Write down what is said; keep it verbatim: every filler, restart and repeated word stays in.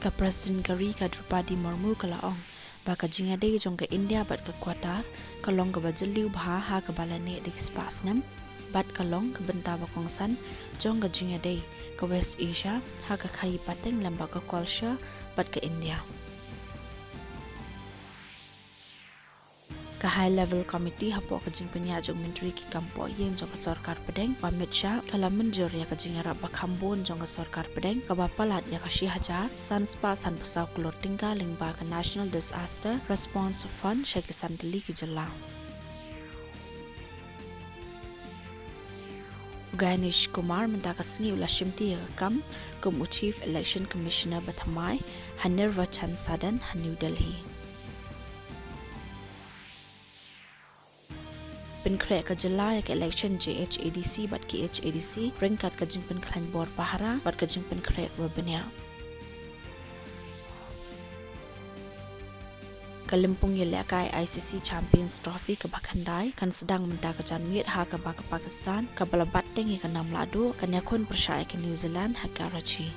Ka President ka ri ka Droupadi Murmu ka la ong ba ka jingïadei jong ka India bad ka Qatar ka long kaba jylliew bha ha kaba la neh da ki spah snem bad ka long ka bynta ba kongsan jong ka jingïadei ka West Asia ha ka khaii pateng lem bad ka culture bad ka India. Ka High Level Committee hapoh ka jingpynïaid jong Myntri ki kam poh ïing jong ka Sorkar Pdeng, u Amit Shah, ka la mynjur ïa ka jingïarap ba kham bun jong ka Sorkar Pdeng kaba palat ïa ka shi hajar san spah sanphew saw klur tyngka lyngba ka National Disaster Response Fund sha ki san tylli ki jylla. U Ganesh Kumar mynta ka sngi u la shimti ïa ka kam kum u Chief Election Commissioner ba thymmai ha Nirbachan Sadan ha New Delhi. Pynkhreh ka jylla ïa ka election J H A D C bad K H A D C ryngkat ka jingpynkhlaiñ bor pahara bad ka jingpynkhreh kaba bniah. Ka lympung ïalehkai I C C Champions Trophy kaba khyndai kan sdang mynta ka janmiet ha kaba ka Pakistan kaba la bat teng ïa ka nam lahduh kan ïakhun pyrshah ïa ka New Zealand ha Karachi.